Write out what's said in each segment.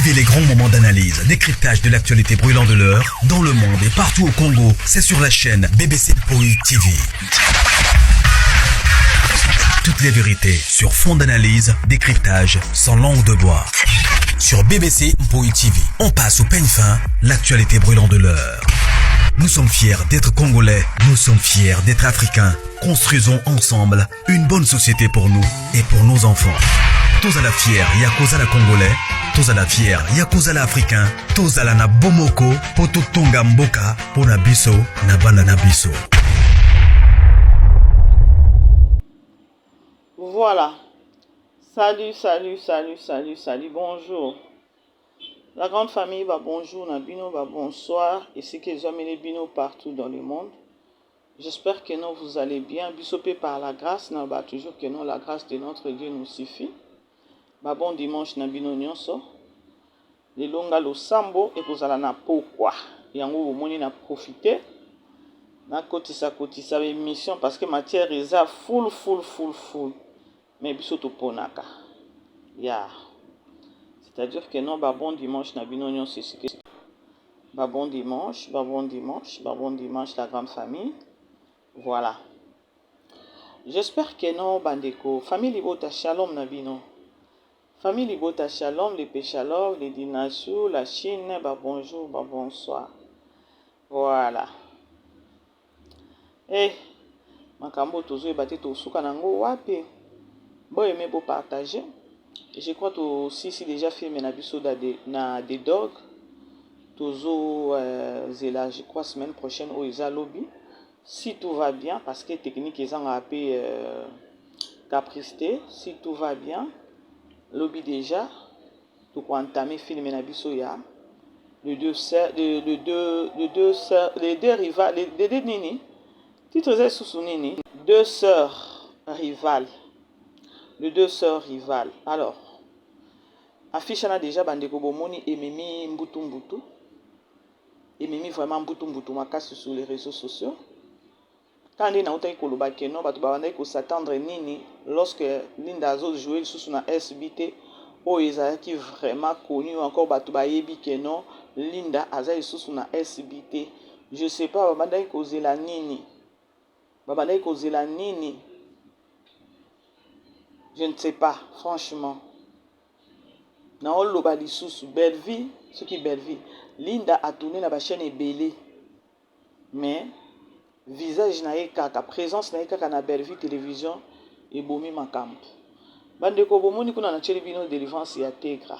Vivez les grands moments d'analyse, décryptage de l'actualité brûlante de l'heure, dans le monde et partout au Congo. C'est sur la chaîne BBC Poi TV. Toutes les vérités sur fond d'analyse, décryptage, sans langue de bois. Sur BBC Mpoi TV, on passe au peigne fin l'actualité brûlante de l'heure. Nous sommes fiers d'être Congolais, nous sommes fiers d'être Africains. Construisons ensemble une bonne société pour nous et pour nos enfants. Tozala fier ya kozala Congolais, tozala fier ya kozala Africain, tozala na bomoko po totonga mboka pona biso na bana na biso. Voilà. Salut, salut, salut, salut, salut, bonjour. La grande famille, ba bonjour na bino, ba bonsoir, esika ezwameli bino partout dans le monde. J'espère que non, vous allez bien. Biso pe par la grâce, na ba toujours que non, la grâce de notre Dieu nous suffit. Ba bon dimanche na bino nyonso. Lelo nga losambo ekozala na pokwa. Yango bomoni na profiter nakotisa kotisa ba émission parce que matière eza full full full full. Mais biso toponaka. Ya. C'est-à-dire que non, ba bon dimanche na bino nyonso esika. Ba bon dimanche, ba bon dimanche, ba bon dimanche la grande famille. Voilà. J'espère que non bandeko, famille libota shalom na bino. Famille libota shalom, les péchalov, les dinassou, la Chine, ba bonjour, ba bonsoir. Voilà. Eh, makambo tozoyeba te tosuka nango wapi. Bo aimer, bo partager. Je crois tosisi déjà film na biso na The Dog. Tozo zela je crois semaine prochaine oyo eza lobi. Si tout va bien parce que technique ezangaka pe caprice te. Si tout va bien lobi déjà toko entamer film na biso ya le deux le, le deux le deux sœurs les deux rivales les deux nini titre eza lisusu nini deux sœurs rivales. Les deux sœurs rivales. Alors, affiche na déjà bandeko bomoni ememi mbutu mbutu. Ememi vraiment mbutu mbutu makasi sur les réseaux sociaux. Quand nde nautaki koloba ke non, bato babandaki kos'attendre nini lorsque Linda azo jouer lisusu na SB te, oyo ezalaki vraiment connu encore bato bayebi ke non, Linda aza lisusu na SB te. Je sais pas babandaki kozela nini. Babandaki kozela nini. Je ne sais pas, franchement. Naoloba lisusu Bellevue, soki Bellevue, Linda a tourné na ba chaîne ebele. Mais visage na ye kaka, présence na ye kaka na Bellevue télévision ebomi makambo. Bandeko bomoni kuna na tieli bino délivrance ya Tegra.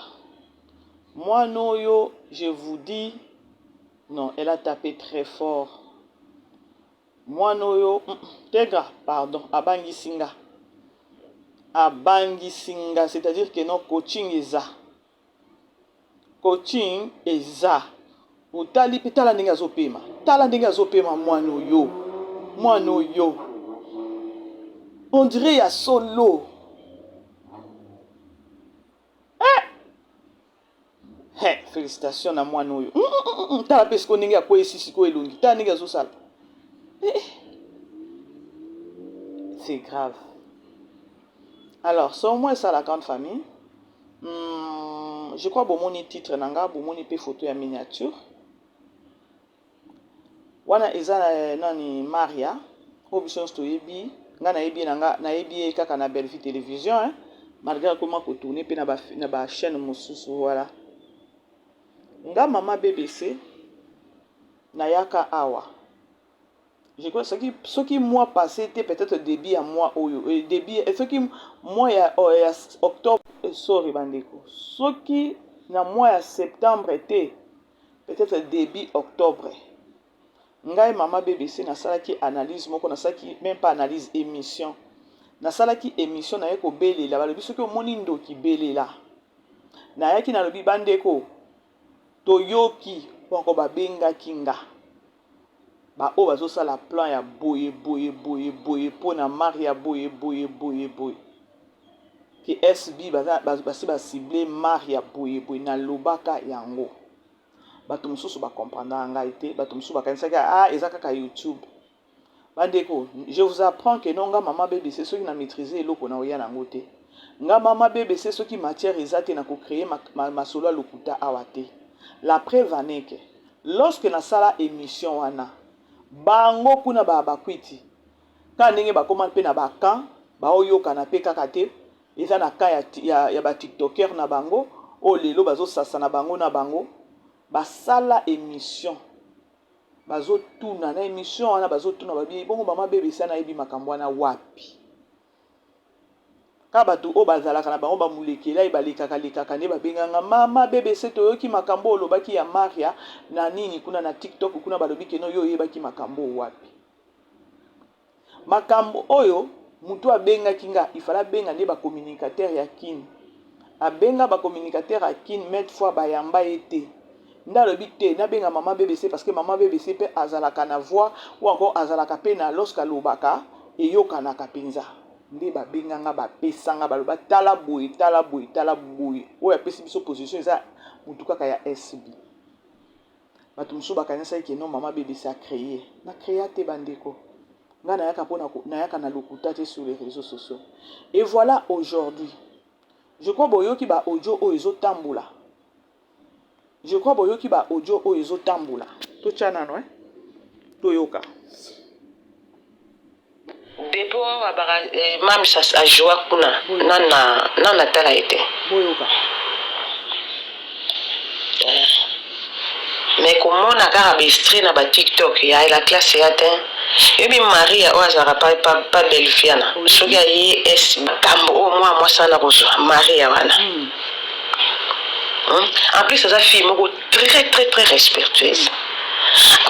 Mwana oyo, je vous dis, non, elle a tapé très fort. Mwana oyo, Tegra, pardon, abangisi nga. Abangisi nga, c'est-à-dire que non, coaching eza. Coaching eza. Otali pe tala ndenge azopema. Tala ndenge azopema mwana oyo. Mwana oyo. On dirait ya solo. Eh! He, félicitations na mwana oyo. Tala pe siko ndenge akweyisi siko elongi. Tala ndenge azosala. Eh. C'est grave. Alors, c'est au moins ça la grande famille. Je crois bomoni titre nanga, bomoni pe photo ya miniature. Wana eza nani Maria, oyo biso nyonso toyebi, nga nayebi nanga, nayebi ye kaka na Bellevue Télévision, hein, malgré akoma ko tourner pe na ba chaîne mosusu, voilà. Nga mama BBC nayaka awa. Je crois soki soki mois passé te peut-être début ya mois oyo, début soki mois ya, oh, ya octobre, sorry bandeko, soki na mois ya septembre te peut-être début octobre. Ngai mama BBC nasalaki analyse moko, nasalaki même pas analyse, émission. Nasalaki émission naye kobelela, balobi soki omoni ndoki belela. Nayaki nalobi bandeko toyoki poko babengaki nga. Ba oyo bazosala plan ya boye boye boye boye mpona Maria boye boye boye boye. Ke SB basi ba ciblé Maria boye boye nalobaka yango. Bato mosusu ba comprendra ngai te, bato mosusu bakanisaki ah eza kaka YouTube. Bandeko, je vous apprends que non nga mama BBC soki na maîtriser eloko na oya nango te. Nga mama BBC soki matière eza te nako creer masolo ya lokuta awa te. La preuve en est que lorsque nasala emission wana bango kuna ba habakwiti kaka ndenge bakoma pe na ba camp baoyokana pe kaka te eza na camp ya ba tiktokeur na bango oyo lelo bazo sasana bango na bango basala emission bazo tuna na emission wana bazo tuna babi bongo mama BBC wana ayebi makambo wana wapi? Kaka batu oyo bazalaka na bango ba mulekelay balekaka lekaka nde babenga nga mama BBC toyoki makambo oyo olobaki ya Maria na nini kuna na tiktok kuna balobi que non yo oyebaki makambo oyo wapi? Makambo oyo mutu oyo abengaki nga il fallait abenga nde ba communicateur ya kin abenga ba communicateur ya kin mainte fois bayamba ye te nde alobi te nabenga mama BBC parce que mama BBC pe azalaka na voix ou encore azalaka pe na lorsque alobaka eyokanaka penza nde babenga nga bapesa nga baloba tala boye tala boye tala boye oyo apesi biso position eza mutu kaka ya SB bato mosusu bakanisaki ke non mama BBC a cree na crea te bandeko nga nayaka mpona nayaka na lokuta te sur les réseaux sociaux et voilà aujourd'hui je crois boyoki ba audio oyo ezotambola Je crois boyoki ba audio oyo ezo tambola. Totia nano eh. Toyoka. Depuis oyo baka eh, mams a joua kuna nana nana tala ye te. Boyoka. Eh. Mais komona kaka ba extrait na ba TikTok ya la classe ya te. Yobi Maria oyo azalaka pa pa, pa Belfiana. Soki aye es makambo oyo mwa mwasi wana kozwa Maria wana. Mm. En plus aza fille moko très très très respectueuse.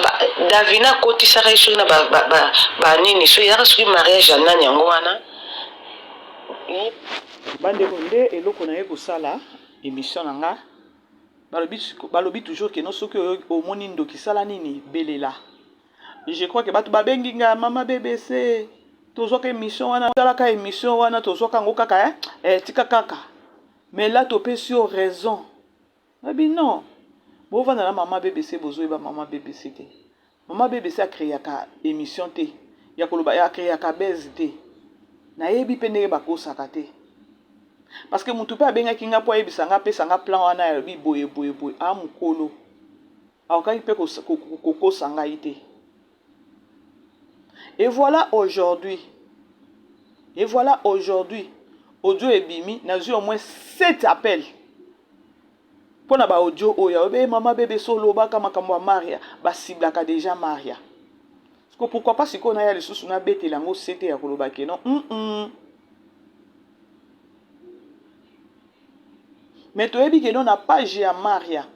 Ba, Davina akotisaka ye soki na ba, ba, ba, ba nini soki ezalaka soki mariage ya nani yango wana. Bandeko nde eloko naye kosala emission na nga balobi, balobi toujours que no soki omoni ndoki sala nini belela je crois que bato babengi nga mama BBC tozwaka emission wana talaka emission wana tozwaka yango kaka eh, eh, tika kaka Mais là topesi yo raison. Nabi non. Bovanda na mama BBC bozoyeba mama BBC te. Mama BBC a créaka émission te. Ya koloba ya créaka buzz te. Nayebi pe ndenge bakosaka te. Parce que mutu pe abengaki nga po ayebisa nga apesa nga plan wana ya lobi boye boye boye a mukolo. Akokaki pe kokosa ngai te. Et voilà aujourd'hui, et voilà aujourd'hui, audio ebimi, nazwi au moins 7 appels mpo na ba audio oyo ayobi hey, mama bebe so olobaka makambo ya Maria, basiblaka deja Maria. Siko pourquoi pas sikoyo naya lisusu nabetela yango sete ya koloba ke non mm -mm. Mais toyebi ke non na page ya Maria,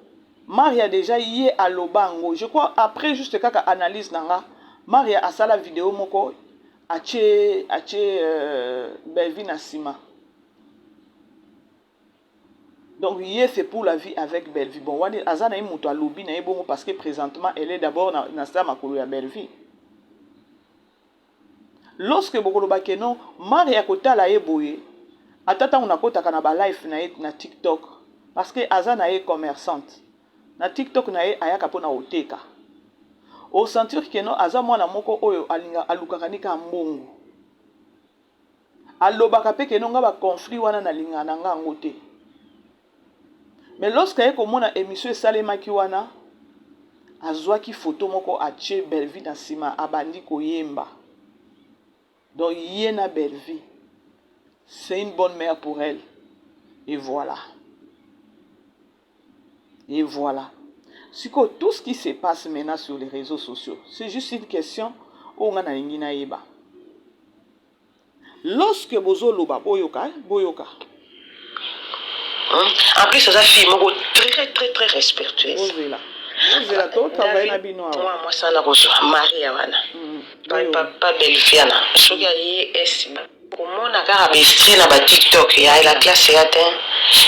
Maria dejà ye aloba yango je crois après juste kaka analyse na nga Maria asala video moko atie atie euh, Bellevue na sima donc ye c'est pour la vie avec Bellevue bon wana aza na ye moto alobi na ye bongo parce que présentement elle est d'abord na, na sa makolo ya Bellevue Lorsque bokoloba que non Maria kotala ye boye ata tango nakotaka na ba life na ye na tiktok parce que aza na ye commerçante na tiktok na ye ayaka pona koteka o sentir que non aza mwana moko oyo alinga alukaka ni kaka mbongo alobaka pe que non nga ba conflit wana nalingaka na nga yango te Mais lorsque aye komona emission esalemaki wana azuaki photo moko atie Bellevue na sima abandi koyemba donc ye na Bellevue c'est une bonne mère pour elle et voilà et voilà sikoyo tout ce qui se passe maintenant sur les réseaux sociaux c'est juste une question oyo nga nalingi nayeba Lorsque bozo loba boyoka hein boyoka. En plus aza fille moko très très très respectueuse. Bozela. Bozela to travailler na bino awa. Mwa mwasi wana kozwa Maria wana. Pa pa pa Belfiana soki aye es komona kaka ba extrait na ba TikTok ya la classe ya te.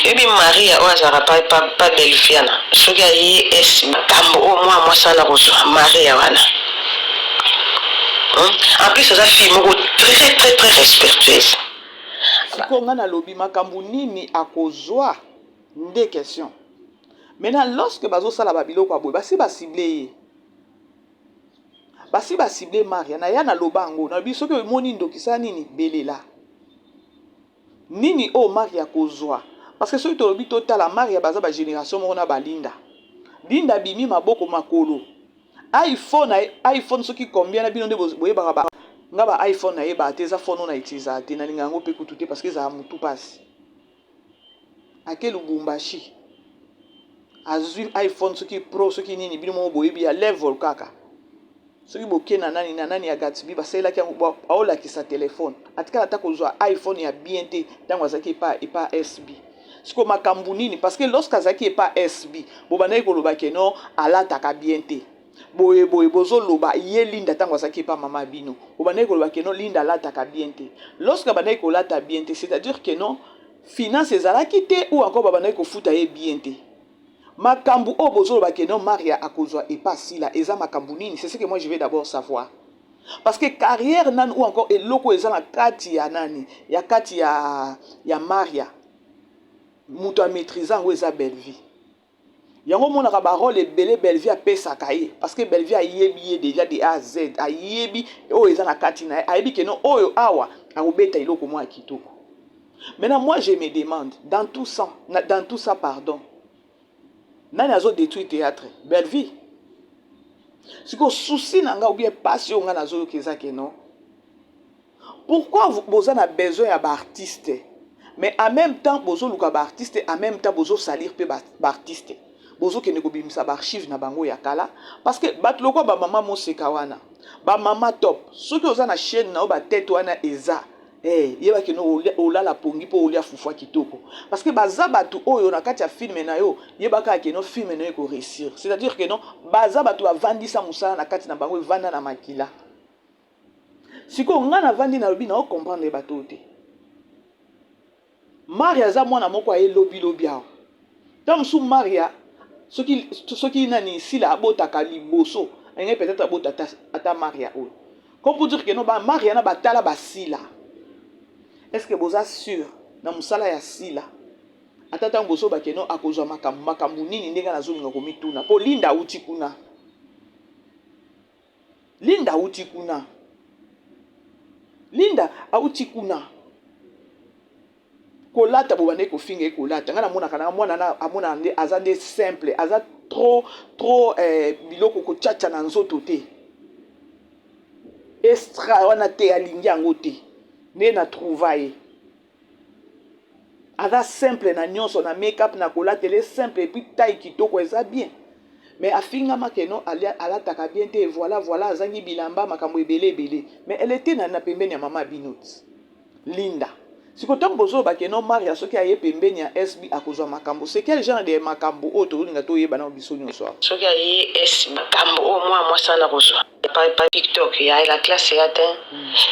Yobi Maria oyo azalaka pa pa pa Belfiana soki aye es makambo oyo mwa mwasi wana kozwa Maria wana. En plus aza fille moko très très très respectueuse. Sikoyo nga nalobi makambo nini akozwa nde question. Maintenant lorsque bazosala ba biloko ya boye basi ba cible ye. Basi ba cible Maria na ya naloba yango nalobi soki omoni ndoki sala nini belela. Nini oyo Maria akozwa? Parce que soki tolobi totala Maria baza ba generation moko na ba Linda. Linda abimi maboko makolo. iPhone iPhone soki combien na bino nde boyebaka ba nga ba iPhone nayebaka te eza phone oyo na utilisaka te nalinga yango mpe kutu te parce que ezala mutu pasi. Ake Lubumbashi azwi iPhone soki pro soki nini bino moko boyebi ya level kaka. Soki boke na nani na nani ya Gatsby basalelaki yango aolakisa telefone atikala ata kozwa iPhone ya bien te ntango azalaki epa epa SB. Siko makambo nini? Parce que lorsque azalaki epa SB bobandaki koloba ke non alataka bien te boye boye bozoloba ye Linda ntango azalaki epa mama bino bobandaki koloba ke non Linda alataka bien te. Lorsque abandaki kolata bien te, c'est-à-dire que non finance ezalaki te ou encore babandaki kofuta ye bien te. Makambu oyo bozoloba que non Maria akozwa epa Sila eza makambu nini? C'est ce que moi je vais d'abord savoir. Parce que carrière nani ou encore eloko eza na kati ya nani ya kati ya ya Maria moto a maîtrise yango eza Bellevue. Yango omonaka ba rôle ebele Bellevue apesaka ye parce que Bellevue ayebi ye déjà de A à Z, ayebi oyo eza na kati na ye, ayebi que non oyo awa akobeta eloko moko ya kitoko. Maintenant moi je me demande dans tout ça pardon, nani azo détruire théâtre? Bellevue. Sikoyo souci na nga ou bien pasi oyo nga nazoyoka eza ke non, pourquoi boza na besoin ya baartiste mais en même temps bozoluka baartiste, en même temps bozosalir mpe baartiste, bozokende kobimisa baarchive na bango ya kala? Parce que bato lokwa bamama moseka wana, bamama top, soki oza na chaîne na yo batete wana eza yebaki no olala pongi mpo olia fufu ya kitoko, parce que baza bato oyo na kati ya film na yo yebaka ke no film na yo ekoréussir. C'est-à-dire que non, baza bato bavandisa mosala na kati na bango, evanda na makila. Sikoyo ngai navandi nalobi na ocomprendre bato oyo te. Maria aza mwana moko aye lobilobi awa. Ntango mosusu Maria soki soki nani Sila abotaka liboso alingai peut-être abota ata, ata Maria oyo, comme pour dire que non, ba Maria na batala basila. Est ce que boza sûr na mosala ya Sila? Ata ntango bozoba ke non akozwa makambo, makambo nini? Ndenge nazolinga komituna mpo Linda auti kuna, Linda auti kuna, Linda auti kuna kolata, bobandaki kofinga ye kolata. Ngai namonaka na mwana na amonaka nde aza nde simple, aza trop trop biloko kotiatia na nzoto te, extra wana te, alingi yango te. Nde na trouva ye aza simple na nyonso, na make-up, na kolatela simple, et puis taille kitoko, eza bien. Mais afingama ke non, alataka bien te, voilà voilà, azangi bilamba, makambo ebele ebele. Mais elle était na pembeni ya mama bino ti Linda. Siko ntango bozoloba ke non, Maria soki aye pembeni ya SB akozwa makambo, c'est quel genre de makambo oyo tozolinga toyeba na biso nyonso awa? Soki aye s makambo oyo mwana mwasi wana kozwa pa TikTok ya la classe ya te.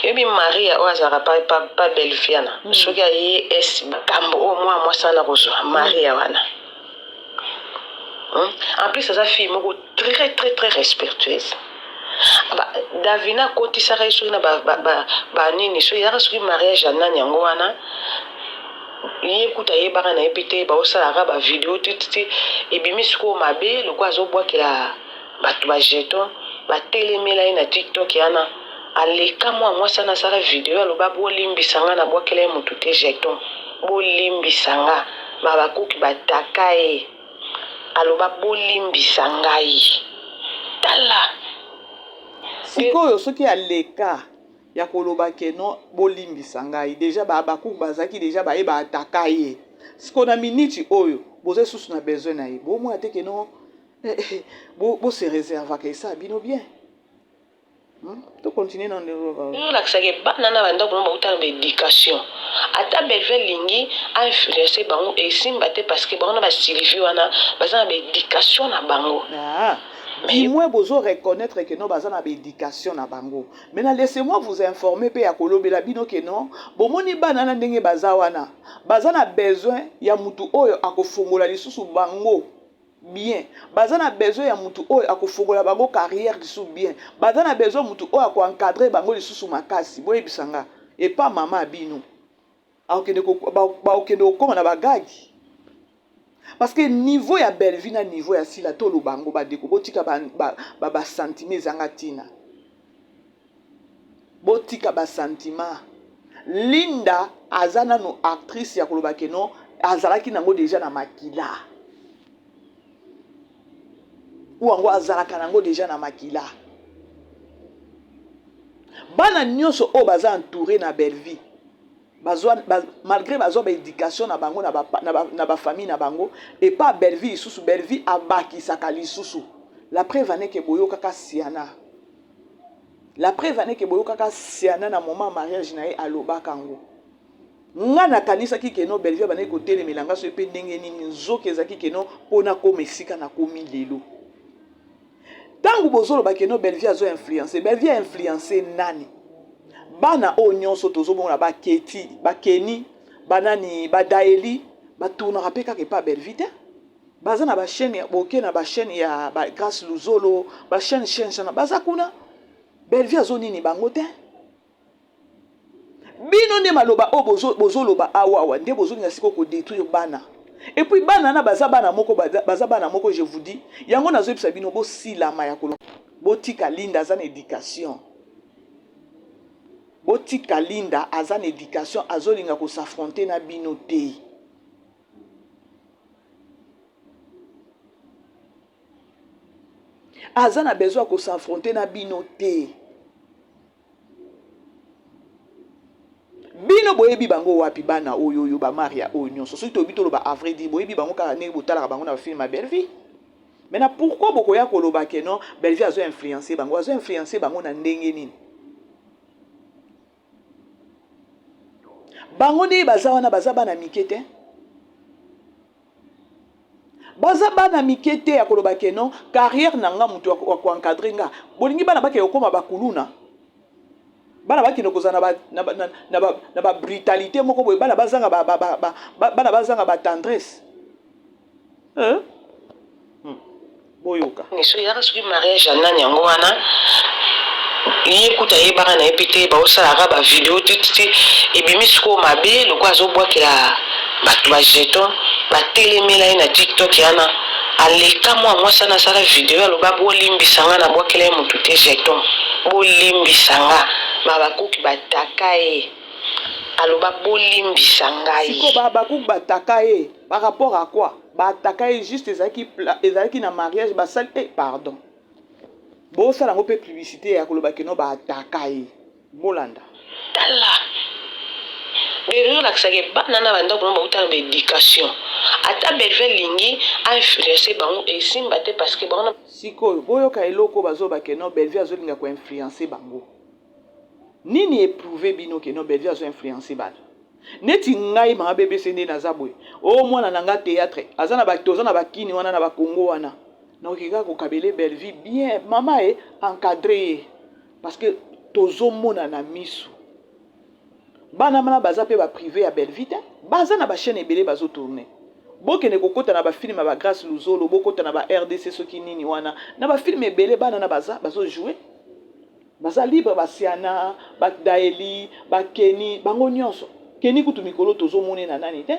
Yobi Maria oyo azalaka pa Belviana, soki aye s makambo oyo mwana mwasi wana kozwa Maria wana. En plus aza fille moko très très très respectueuse. Davina akotisaka ye soki na banini, soki ezaka soki mariage ya nani yango wana, ye kuta ayebaka na ye mpe te. Baosalaka bavideo titi ebimi sikoyo mabe lokola azobwakela bato bajeton, batelemela ye na TikTok wana. Aleka mwa mwasi wana asala video, aloba: "Bolimbisa nga, nabwakela ye motu te jeton, bolimbisa nga." Babakuki bataka ye, aloba: "Bolimbisa ngai." Tala. Sikoyo soki aleka ya koloba ke non, bolimbisa ngai, déjà bakuku bazalaki déjà baye baataka ye. Sikoyo na miniti oyo boza lisusu na besoin na ye, bomona te ke non, bose réservaka, esala bino bien. Tocontinue na ndenge. Olakisaka bana na bandako no bauta na baéducation. Ata Belve elingi ainfluence bango, esimba te, parce que bango na basylvie wana baza na baéducation na bango. Ah, du moins bozo reconnaître que non, baza na baéducation na bango. Maintenant laissez-moi vous informer mpe ya kolobela bino ke non, bomoni bana na ndenge baza wana, baza na besoin ya mutu oyo akofongola lisusu bango bien, baza na besoin ya mutu oyo akofongola bango carrière lisusu bien, baza na besoin mutu oyo akoencadre bango lisusu makasi. Boyebisa nga, epa mama bino bakokende kokóma na bagagi, parce que niveau ya Bellevue na niveau ya Sila, toloba yango bandeko, botika basentiment ezanga ntina, botika basentiment. Linda aza nanu actrice ya koloba que non azalaki nango dejà na makila. Ou yango azalaka nango dejà na makila. Bana nyonso oyo baza entouré na Bellevue bazwa ba, malgré bazwa ba éducation na bango na ba, na ba, na ba famille na bango epa Bellevue lisusu Bellevue abakisaka lisusu la preuve aneke boyokaka Siana. La preuve en est que boyokaka Siana na moment mariage na ye alobaka yango. Nga nakanisaki que non Bellevue abandaki kotelemela nga soki pe ndenge nini nzoka ezalaki que non po nakoma esika nakomi lelo. Tango bozoloba que non Bellevue azo influencer, Bellevue a influencer nani? Bana oyo nyonso tozomona ba Keti, ba Kenny, ba nani, ba Daeli, ba tournaka pe kaka epa Bellevue te. Baza na ba chaine ya boke na ba chaine ya ba Grace Luzolo, ba chaine chaine chaine baza kuna. Bellevue azo nini bango te. Bino nde maloba oyo bozo bozoloba awawa nde bozolinga sikoyo ko détruire bana. Et puis bana na baza bana moko baza bana moko je vous dis yango nazoyebisa bino bosilama ya koloba botika Linda aza na education. Botika Linda aza na education azolinga ko s'affronter na bino te. Aza na besoin ya ko s'affronter na bino te. Bino boyebi bango wapi bana oyo oyo ba Maria oyo nyonso soki toyebi toloba à vrai dire boyebi bango kaka ndenge botalaka bango na ba film ya Bellevue. Maintenant pourquoi bokoya koloba que non Bellevue azo influencer bango azo influencer bango na ndenge nini? Bango ndenge baza wana baza bana mike te. Baza bana mike te ya koloba ke non carrière na nga mutu ya ko encadrer nga. Bolingi bana bakende kokoma ba kuluna? Bana bakende kozala na ba, na, na, na, ba, na ba brutalité moko boye, bana bazanga ba, ba, ba, ba, bana bazanga ba tendresse. Hein? Hmm. Boyoka. Soki ezaka soki mariage ya nani yango wana ye kutu ayebaka na ye mpe te baosalaka ba video tititi ebimi sikoyo mabe lokola azobwakela bato ba jeton batelemela ye na tiktok yana aleka mwa mwasi wana asala video aloba bolimbisa nga nabwakela ye motu te jeton bolimbisa nga babakuki bataka ye aloba bolimbisa ngai sikoyo babakuki bataka ye Par rapport à quoi? Ba attaka ye juste ezalaki ezalaki na mariage basali eh pardon. Bosala yango pe publicité ya koloba que non ba attaka ye. Bolanda. Tala Bellevue olakisa ke bana na ba ndako na bawuta na ba education ata Bellevue alingi a influencer bango esimba te parce que bango na Sikoyo boyoka eloko bazoloba que non Bellevue azolinga ko influencer bango. Nini e prouver bino que non Bellevue azo influencer bana? Neti ngai mama BBC nde naza boye oh mwana na nga theatre aza na ba toza na ba kini wana na ba Congo wana nakoki kaka kokabele Bellevue bien mama e encadre ye parce que tozomona na misu bana mana baza pe ba prive ya Bellevue te baza na ba chaîne ebele bazo tourner bokende kokota na ba film ya ba Grace Luzolo bokota na ba RDC soki nini wana na ba film ebele bana na baza bazo jouer Baza libre ba siana, ba daely, ba kenny, bango nionso. Kenny kutu mikolo tozo mona ye na nani te.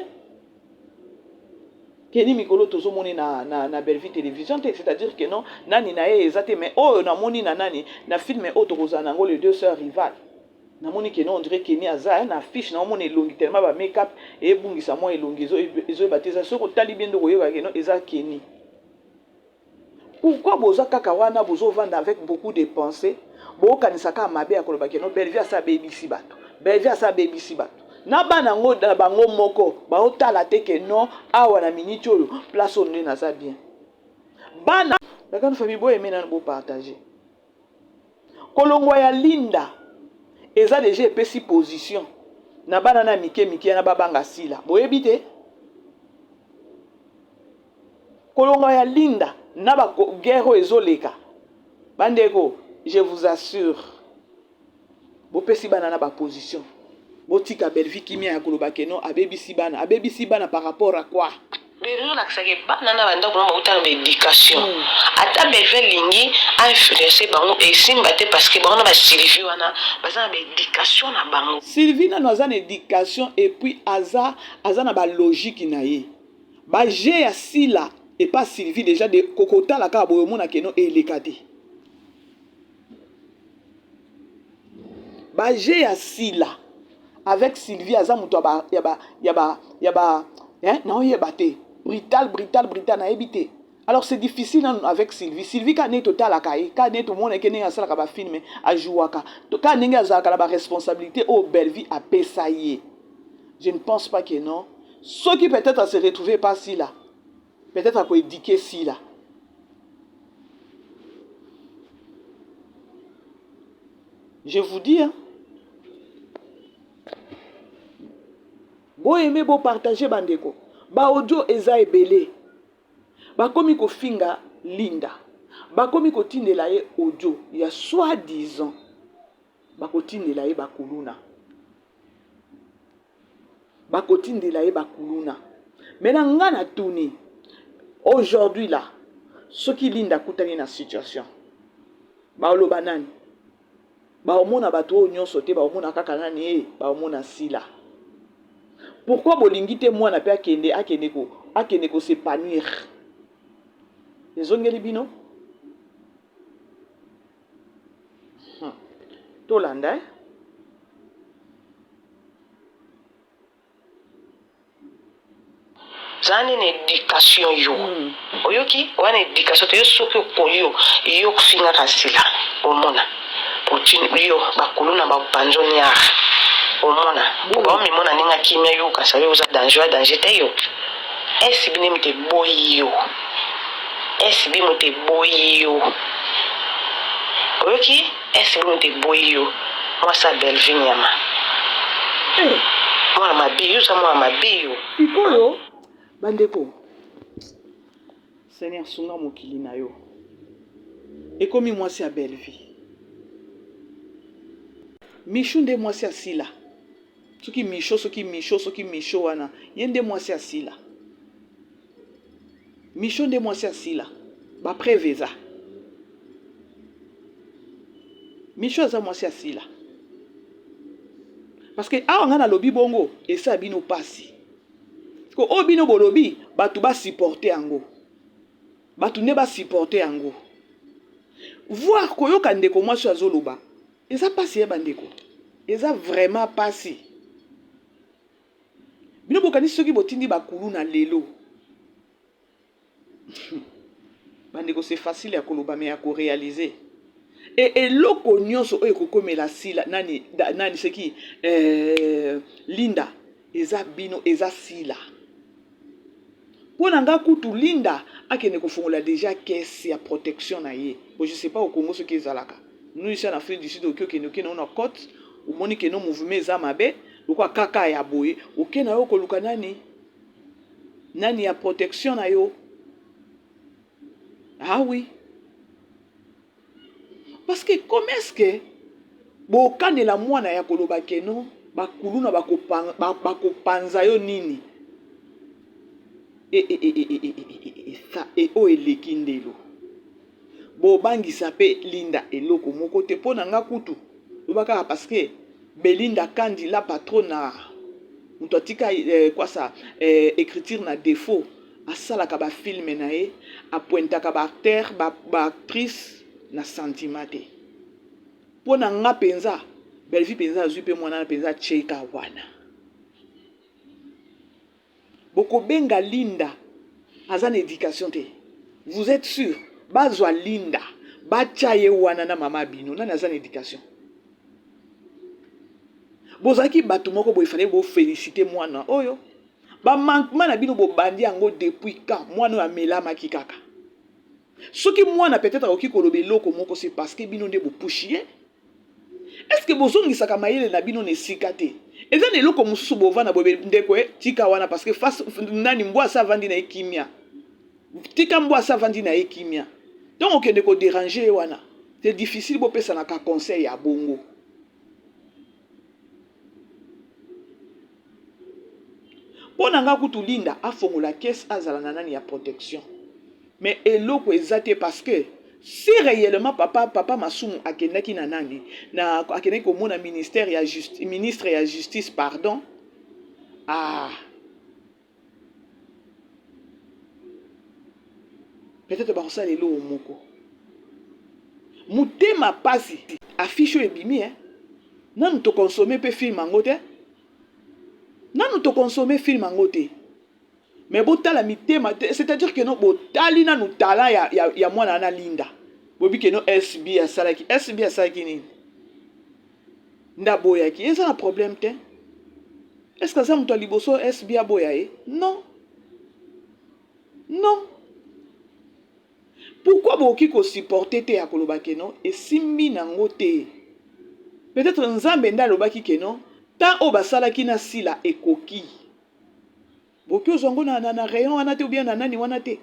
Kenny mikolo tozo mona ye na, na, na Bellevue television te, c'est à dire que non, nani na ye eza te, mais oyo na moni na nani, na film oyo tokozala na yango les deux sœurs rivales. Namoni que non, on dirait Kenny aza na affiche, na omona elongi tellement ba make up ebungisa mwa elongi ezo ezoyeba te eza soki otali bien nde okoyeba que non eza Kenny. Pourquoi boza kaka wana bozo vanda avec beaucoup de pensées bokanisa kaka mabe ya koloba que non Bellevue asi abebisi bato Bellevue asi abebisi bato na bana yango na bango moko baotala te que non awa na minute oyo place oyo nde naza bien bana la grande famille bo aimer nanu bo partager kolongwa ya Linda eza deja epesi position na bana na mike mike na babanga sila boyebi te Kolonga ya Linda na ba guerre oyo ezo leka ba ndeko je vous assure bopesi bana na ba position botika Bellevue kimia ya koloba que non abebisi bana abebisi bana par rapport à quoi? Bellevue olakisa ke bana na ba ndako na bawuta na ba education ata Bellevue alingi a influencer bango esimba te parce que bango na ba Sylvie wana baza na ba education na bango. Sylvie nanu aza na education et puis aza aza na ba logique na ye. Ba jeux ya Sila epa Sylvie dejà de kotala kaka boye omona que non eleka te. Ba jeux ya Sila. Avec Sylvie aza moto ya ba ya ba ya ba ya ba hein naoyeba te brutal brutal brutal nayebi te alors c'est difficile nanu avec Sylvie Sylvie kaka ndenge totalaka ye kaka ndenge tomonaka ye ndenge asalaka ba film ajouaka kaka ndenge azalaka na ba responsabilité oyo Bellevue apesa ye je ne pense pas que non soki peut-être a se retrouver pas Sila peut-être ako éduquer Sila Je vous dis hein. Bo aimer bo partager bandeko. Ba audio eza ebele. Bakomi kofinga Linda. Bakomi kotindela ye audio ya soi disant bakotindela ye bakuluna. Bakotindela ye bakuluna. Mais na nga natuni aujourd'hui là soki Linda akutani na situation Baoloba nani? Baomona bato oyo nyonso te, baomona kaka nani? Ee, baomona Sila. Pourquoi bolingi te mwana pe akende akende ko akende ko s'epanouir? Ezongeli bino? Hmm. Tolanda eh? Zala nde na education yo oyoki wana education te yo soki okoli yo yo fingaka sila omona yo bakuluna ba panzo niar omona po ba mimona ndenge akimia yo okasa yo oza danger oya danger te yo SB nde moto eboyi yo SB moto eboyi yo oyoki SB moto eboyi yo mwasi ya Bellevue nyama Eh. Mwana mabe yo oza mwana mabe yo. Sikoyo bandeko Seigneur sunga mokili na yo ekomi mwasi ya Bellevue Michou nde mwasi ya Sila soki Micho soki Micho soki Micho wana ye nde mwasi ya Sila Micho nde mwasi ya Sila ba preuve eza Micho aza mwasi ya Sila parce que awa nga nalobi bongo esala bino pasi ko oyo bino bolobi bato ba supporter yango bato nde ba supporter yango voir koyoka ndeko mwasi oyo azoloba eza pasi ya bandeko eza vraiment pasi Bino bokanisi soki botindi ba kuluna lelo bandeko c'est facile ya koloba mais ya ko realiser et eloko nyonso oyo ekokomela sila nani nani seki eh, Linda eza bino eza sila mpo na nga kutu Linda akende kofongola deja caisse ya protection na ye bon je sais pas au Congo soki ezalaka nous ici en Afrique du Sud oki okende okende na cote omoni ke no mouvement eza mabe lokola kaka ya boye oke na yo koluka nani nani ya protection na yo ah oui parce que comment est-ce que bokanela mwana ya koloba ke no bakuluna bakopanza yo nini e, e, e, e, e, e, e, e, oyo eleki ndelo Bobangisa pe Linda eloko moko te po na nga kutu loba kaka parce que Belinda Kandy la patrona mutu atika eh, quoi ça eh, écriture na défaut asalaka ba film na ye apointaka ba acteur ba, ba actrice na sentiment te po na nga penza Bellevue penza azui pe mwana na penza cheka wana Bokobenga Linda aza na education te vous etes sur bazwa Linda batia ye wana na mama bino nani aza na education bozalaki bato moko boye fallait bo feliciter mwana oyo ba manquement na bino bobandi yango depuis quand mwana oyo amelamaki kaka soki mwana peut-être akoki koloba eloko moko c'est parce que bino nde bopushi ye Est ce que bozongisaka mayele na bino na esika te? Eza na eloko mosusu bovanda boye ndeko eh, tika wana parce que face nani mbwa asi avandi na ye kimia. Tika mbwa asi avandi na ye kimia. Ntango okende ko deranger ye wana, c'est difficile bopesanaka conseil ya bongo. Mpo na nga kutu Linda afongola caisse azala na nani ya protection. Mais eloko eza te parce que si réellement papa papa Masumu akendaki na nani na akendaki komona ministère ya justice ministre ya justice pardon ah peut-être bakosala eloko moko motema pasi affiche oyo ebimi eh nanu tokonsome mpe film yango te. tokonsome film yango te. Mais botala mitema, c'est-à-dire que no botali nanu talent ya, ya, ya mwana wana Linda. Bobi que no SB asalaki, SB asalaki nini? Nde aboyaki, eza na problème te. Est-ce que aza moto ya liboso SB aboya ye? Non. Non. Pourquoi bokoki ko supporter te ya koloba que non esimbi nango te? Peut-être Nzambe nde alobaki que non temps oyo basalaki na Sila ekoki. Bokoki ozwa yango na, na, na rayon wana te ou bien na nani wana te.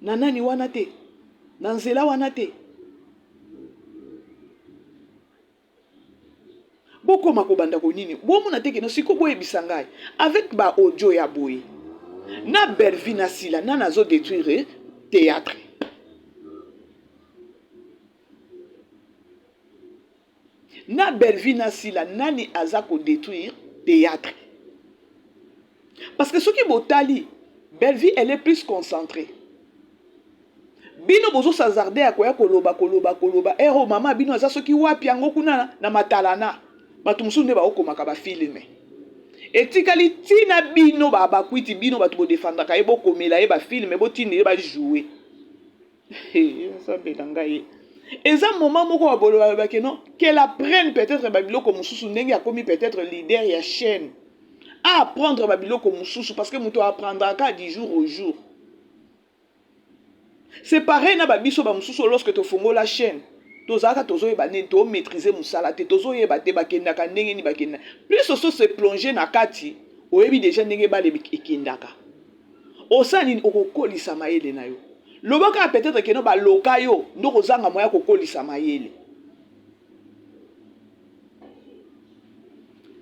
Na nani wana te. Na nzela wana te. Bokoma kobanda ko nini? Bomona te keno siko boyebisa ngai avec ba audio ya boye na Bellevue na Sila nani azo detruire theatre? Na Bellevue na Sila nani aza ko detruire theatre? Parce que soki botali Bellevue elle est plus concentrée. Bino bozo s'hasarder ya koya koloba koloba koloba heure oyo mama bino aza soki wapi yango kuna na matalana bato mosusu nde baokomaka ba filme etikali ntina bino ba bakwiti bino bato bodefandaka ye bokomela ye ba filme botindele ba jouer. Nzambe na ngai eza moment moko ya boloba ke non qu'elle apprenne peut-être ba biloko mosusu ndenge akomi peut-être leader ya chaîne a apprendre ba biloko mosusu parce que moto apprendra du jour au jour. C'est pareil na ba biso ba mosusu lorsque tofongola chaîne tozalaka tozoyeba nini to maîtriser mosala te tozoyeba te bakendaka ndenge nini bakenda plus oso se plonger na kati oyebi deja ndenge bale ekendaka osala nini okokolisa mayele na yo loba kaka peut-être keno baloka yo nde okozanga moya kokolisa mayele.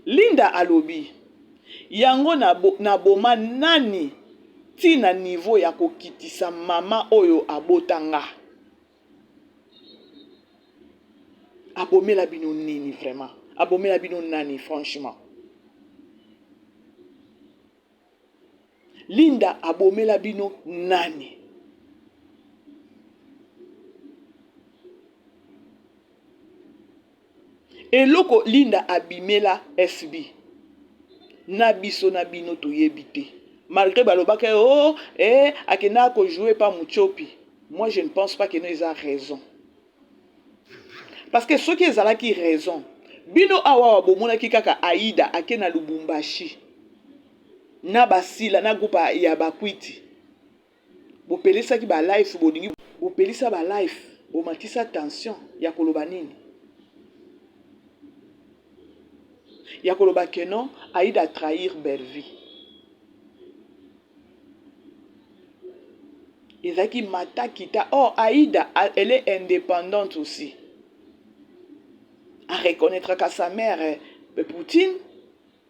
Linda alobi yango na boma nani ti na niveau ya kokitisa mama oyo abota nga? Abomela bino nini vraiment? Abomela bino nani franchement? Linda abomela bino nani? Eloko Linda abimela SB na biso na bino toyebi te malgre balobaka oh eh akendaka ko jouer pa Mutshopi moi je ne pense pas que no eza raison parce que soki ezalaki raison bino awa awa bomonaki kaka Aida ake na Lubumbashi na basila na groupe ya bakwiti Bopelisaki ba life bolingi bopelisa ba life bomatisa tension ya koloba nini? Ya koloba que non Aida trahir Bellevue. Ezalaki mata kita or Aida elle est indépendante aussi. A reconnaîtraka sa mère Poutine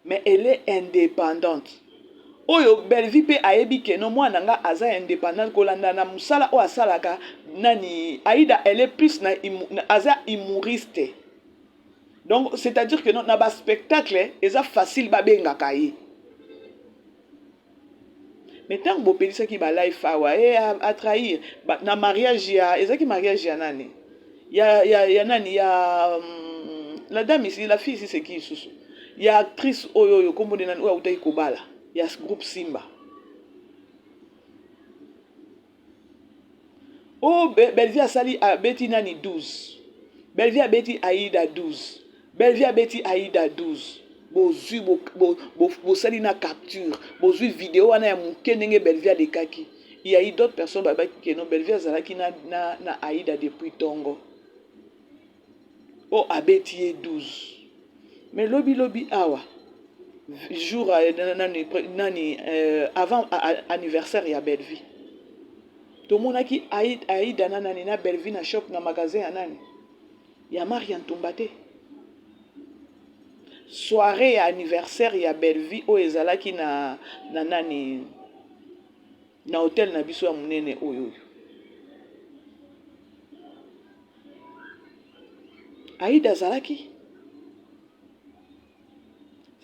Mais elle est independante. Oyo Bellevue pe ayebi que non mwana nga aza independante kolanda na musala oyo asalaka nani Aida elle est plus na aza humouriste. Donc c'est à dire que non na ba spectacle eza facile babengaka ye. Mais tango bopelisaki ba live awa eh a trahir ba, na mariage ya ezalaki mariage ya nani ya ya ya nani ya um, la dame ici la fille ici c'est qui lisusu ya actrice oyo oyo kombo nde nani oyo awutaki kobala ya groupe Simba. Oh Bellevue asali abeti nani 12 Bellevue abeti Aida 12 Bellevue abeti Aida 12 bozui bosali na capture bozui video wana ya moke ndenge Bellevue alekaki il y a eu d'autres personnes babaki que non Bellevue azalaki na, na, na Aida depuis tongo oh abeti ye 12 mais lobi lobi awa jour nani, nani euh, avant anniversaire ya Bellevue tomonaki Aida na nani na Bellevue na shop na magasin ya nani ya Maria Ntumba te soirée ya anniversaire ya Bellevue oyo ezalaki na, na nani na hotel na biso ya monene oyo oyo Aida azalaki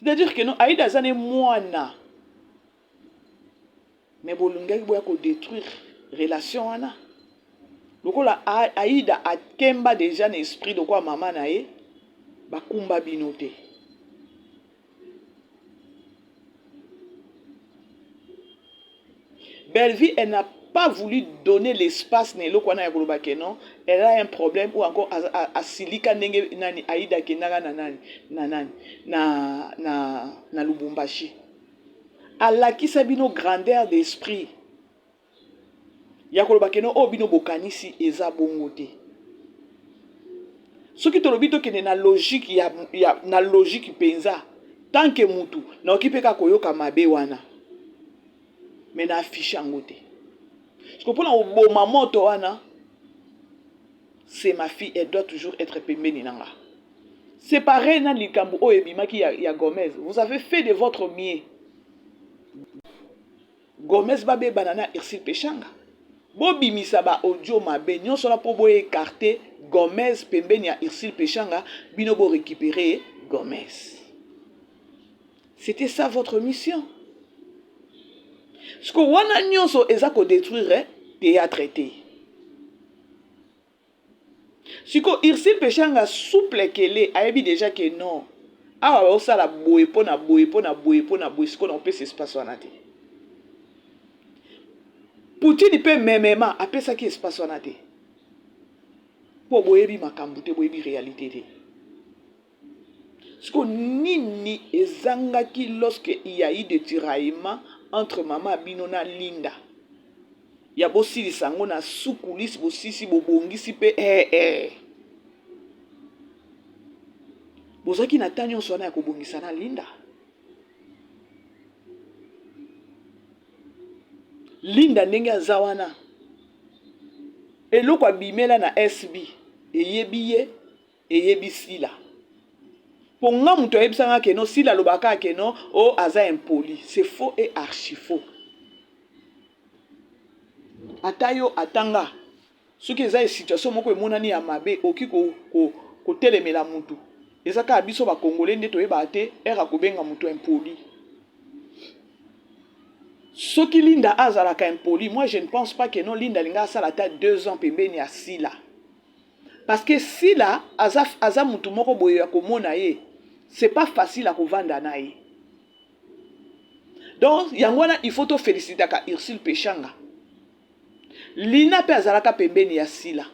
c'est-à-dire que non Aida aza ne mwana mais bolingaki boya ko détruire relation wana lokola Aida akemba déjà na esprit lokola mama na ye bakumba bino te. Bellevue elle n'a pas voulu donner l'espace na eloko wana ya koloba que non elle a un problème ou encore asilika ndenge nani Aida akendaka na nani na nani na, na, na Lubumbashi. Alakisa bino grandeur d'esprit ya koloba que non oyo bino bokanisi eza bongo te. Soki tolobi tokende na logique ya, ya na logique mpenza tant que mutu naoki mpe kaka koyoka mabe wana mais na affiche yango te siko mpona koboma moto wana c'est ma fille elle doit toujours être pembeni na nga. C'est pareil na likambo oyo ebimaki ya, ya Gomez. Vous avez fait de votre mieux. Gomez babebana na Ursule Peshanga. Bobimisa ba audio mabe nyonso wana mpo bo écarter Gomez pembeni ya Ursule Peshanga, bino bo récupérer Gomez. C'était ça votre mission. Siko wana nyonso eza ko détruire théâtre te. Siko Ursule Peshanga souple kele ayebi déjà que non. Awa baosala boye mpo na boye mpo na boye mpo na boye siko na kopesa espace wana te. Poutine mpe memema apesaki espace wana te. Mpo boyebi makambo te, boyebi réalité te. Siko nini ezangaki lorsque il y a eu des tiraillements entre mama bino na Linda? Ya bosilisa yango na sous coulisse, bosisi bobongisi mpe eh eh. Bozalaki na temps nyonso wana ya kobongisa na Linda. Linda ndenge aza wana eloko abimela na SB eyebi ye eyebi Sila po nga mutu ayebisa nga que non Sila alobaka kaka que non oh aza impoli c'est faux et archi faux ata yo ata nga soki eza situation moko emonani ya mabe okoki kotelemela ko, ko mutu eza kaka biso ba congolais nde toyebaka te heure akobenga mutu impoli soki Linda azalaka impoli moi je ne pense pas que non Linda alinga asala ata 2 ans pembeni ya Sila. Parce que Sila aza aza mutu moko boye ya komona ye c'est pas facile ya kovanda na ye. Donc yango wana il faut to felicitaka Ursule Peshanga. Lina pe azalaka pembeni ya Sila.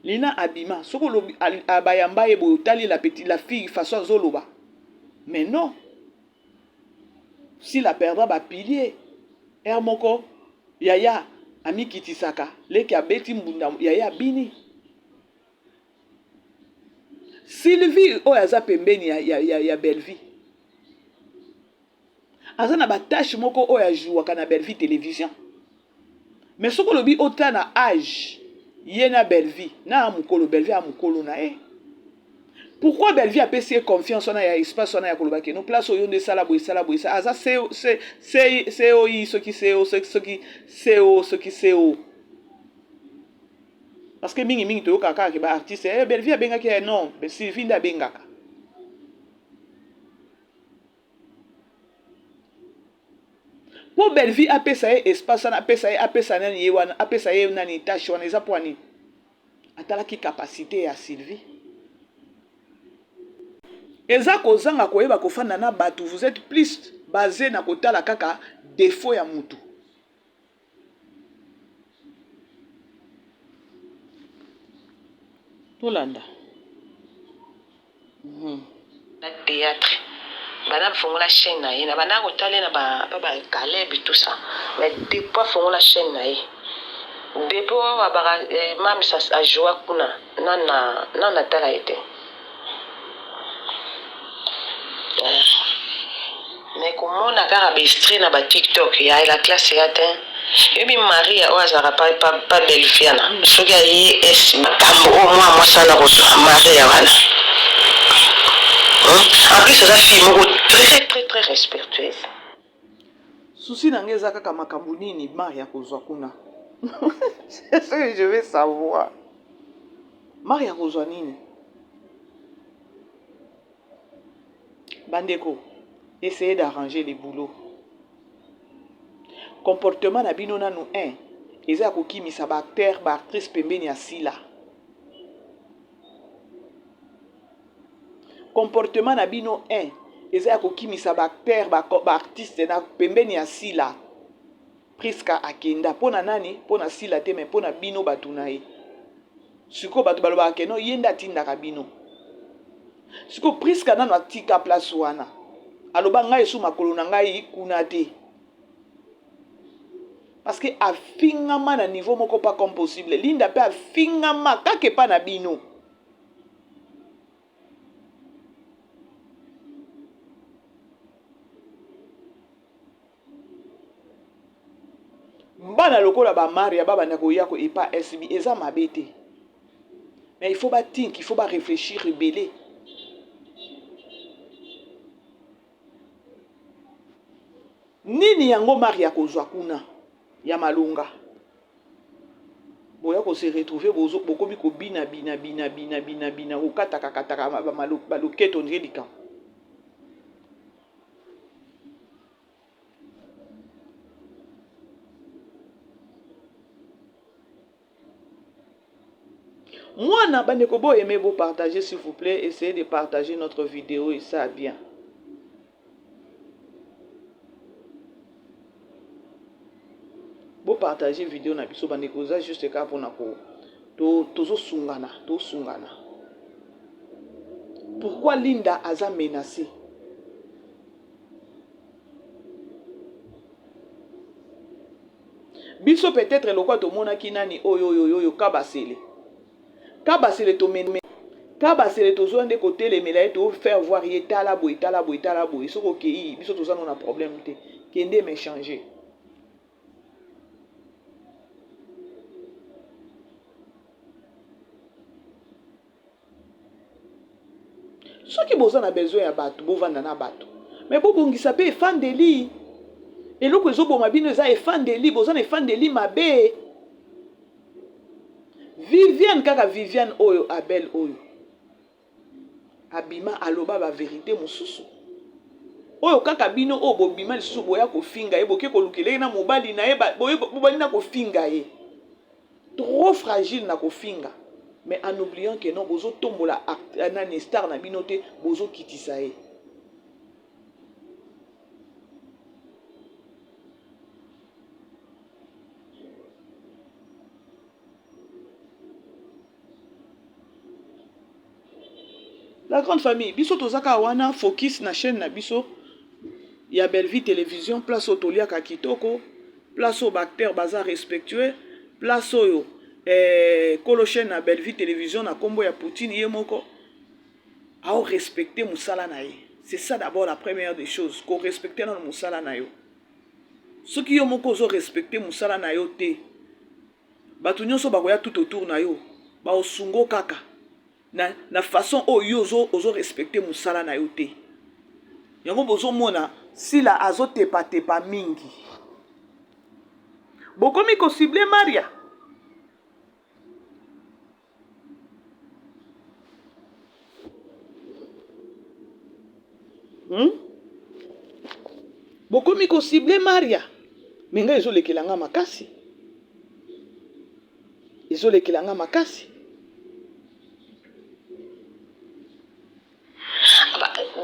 Lina abima soki olobi bayamba ye boye otali la petite la fille façon azoloba. Mais non. Sila perdra ba piliers. Heure moko yaya amikitisaka leki abeti mbunda yaya abini. Sylvie oyo aza pembeni ya, ya, ya, ya Bellevue aza na ba tâche moko oyo ajouaka na Bellevue télévision mais soki olobi ota na age ye na Bellevue na mokolo Bellevue ya mokolo na ye pourquoi Bellevue apesi ye confiance wana ya espace wana ya koloba ke no place oyo nde esala boye esala boye aza coi soki co soki co soki co parce que mingi mingi toyokaka kaka ke ba artiste eh, Bellevue abengaki ye non Sylvie nde abengaka. Po Bellevue apesa ye espace wana apesa ye apesa nani ye wana apesa ye nani tâche wana eza po nini? Atalaki capacité ya Sylvie. Eza kozanga koyeba kofanda na batu vous êtes plus base na kotala kaka defaut ya mutu. Tolanda. Na theatre banda afongola chaine na ye na banda kotala ye na ba pa ba Caleb tout ça mais depuis afongola chaine na ye depuis oyo abaka eh, mams a joua kuna nana nana tala ye te eh. Mais komona kaka ba extrait na ba tiktok ya la classe ya te yobi maria oyo azalaka pa, pa, pa belviana soki aye es makambo oyo mwana mwasi wana kozwa maria wana hmm? En plus aza fille moko très très très respectueuse. Souci na nga eza kaka makambo nini Maria akozwa kuna c'est ce que je veux savoir Maria akozwa nini Bandeko, essayez d'arranger le boulot. Comportement na bino nanu un eza ya kokimisa ba acteurs, ba actrices pembeni ya Sila. Comportement na bino un eza ya kokimisa ba acteurs, ba, ba artistes na pembeni ya Sila. Prisca akenda pona nani? Pona Sila te mais pona bino batu na ye. Sikoyo batu balobaka que non ye nde atindaka bino. Sikoyo Prisca nanu atika place wana. Aloba ngai esu makolo na ngai kuna te. Parce que afingama na niveau moko pas comme possible. Linda pe afingama kaka epa na bino. Bana lokola ba Maria ba banda koya ko epa SB eza mabe te. Mais il faut ba think, il faut ba réfléchir ebele. Nini yango Maria kozwa kuna ya malonga? Boya ko se retrouver bozo bokomi kobina bina bina bina bina bina kokataka kataka ba loketo on dirait likambo. Mwana bandeko bo aimer bo partager s'il vous plaît essayez de partager notre vidéo et ça bien. Bo partager vidéo na biso bandeko eza juste kaka pona ko tozosungana tosungana. Pourquoi Linda aza menacée? Biso peut-etre lokola tomonaki nani oyo oyo oyo kabasele kabasele tomeme kabasele tozoya nde kotelemela ye to faire voir ye tala boye tala boye tala boye soki okeyi biso toza no na problème te kende mais changer. Soki boza na besoin ya batu bovanda na batu mais bobongisa pe efandeli eloko ezoboma bino eza efandeli boza na efandeli mabe Viviane kaka Viviane oyo Abel oyo abima aloba ba verite mosusu oyo kaka bino oyo bobima lisusu boya kofinga ye boke kolukela ye na mobali na ye bobandi na kofinga ye Trop fragile na kofinga mais en oubliant que non bozo tombola nani star na bino te bozo kitisa ye. La grande famille, biso toza kaka wana focus na chaîne na biso ya Bellevue Television, place oyo toliaka kitoko, place oyo ba acteurs baza respectueux, place oyo eh, kolo chaîne na Bellevue Television na kombo ya Poutine ye moko ao respecter musala na ye. C'est ça d'abord la première des choses, ko respecter nano musala na yo. Soki yo moko ozo respecter musala na yo te, bato nyonso bakoya tout autour na yo, baosungo kaka. Na, na façon oyo yo ozo, ozo respecter musala na yo te. Yango bozo mona Sila azo tepa tepa mingi. Bokomi ko cibler Maria? Hmm? Bokomi ko cibler Maria? Mais ngai ezolekela nga makasi. Ezolekela nga makasi.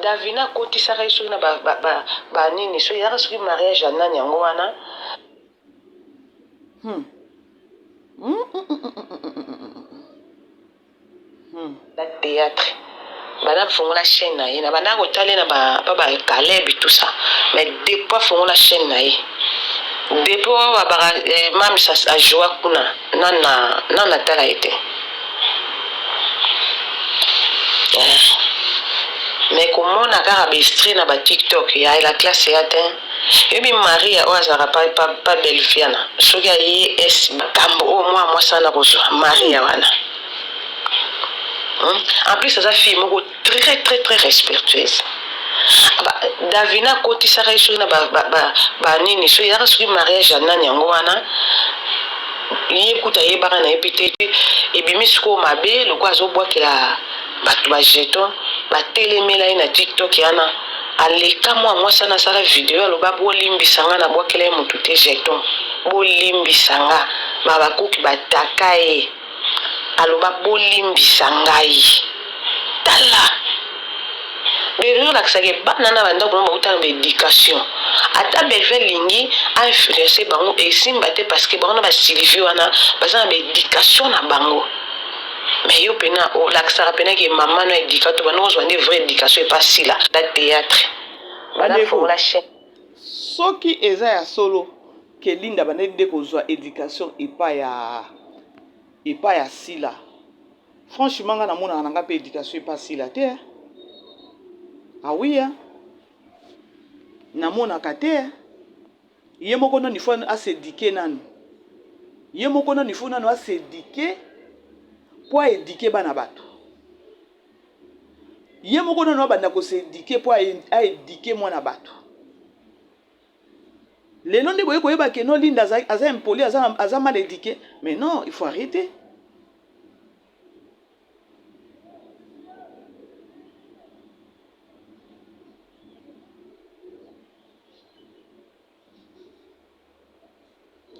Davina akotisaka ye soki na ba, ba, ba, ba nini soki ezalaka soki mariage ya nani yango wana. Hmm. Na theatre banda afongola chaîne na ye na banda kotala ye na ba pa ba Caleb tout ça mais depuis afongola chaîne na ye depuis oyo babaka eh, mams ajoua kuna nana nana tala ye te eh. Mais komona kaka ba extrait na ba tiktok ya la classe ya te Yobi Maria oyo azalaka pa pa pa Belviana soki aye es makambo oyo mwana mwasi wana akozwa Maria wana hmm? En plus aza fille moko très très très respectueuse. Ba, Davina akotisaka ye soki na ba, ba, ba, ba nini soki ezalaka soki mariage ya nani yango wana ye kutu ayebaka na ye mpe te ebimi sikoyo mabe lokola azobwakela Batu ba jeton ba telemela ye na tiktok yana aleka mua mwasi wana asala video aloba bolimbisa nga na bwakela ye mutu te jeton bolimbisa nga ba habacuc ba taka ye aloba bolimbisa ngai tala Berry olakisa ke bana na ba ndaku na bango bawuta na ba education. Ata Bellevue alingi a influencer bango esimba te parce que bango na ba Sylvie wana baza na ba education na bango. Mais yo pena olakisaka pena ke maman no educa to banda kozwa nde vraie education epa Sila na theatre. Banda Bandeko, fongola chaine. soki eza ya solo ke Linda abandaki nde kozwa education epa ya epa ya Sila, franchement nga namonaka na nga pe education epa Sila te hein. Ah oui hein. Namonaka te hein. Ye moko nanu il faut a s'eduquer nanu. Ye moko nanu il faut nanu a s'eduquer po a eduquer bana batu. Ye moko nanu abanda ko s'eduquer po a eduquer mwana batu. Lelo nde boye koyeba que non Linda aza, aza impoli, aza, aza mal eduquer. Mais non, il faut arrêter.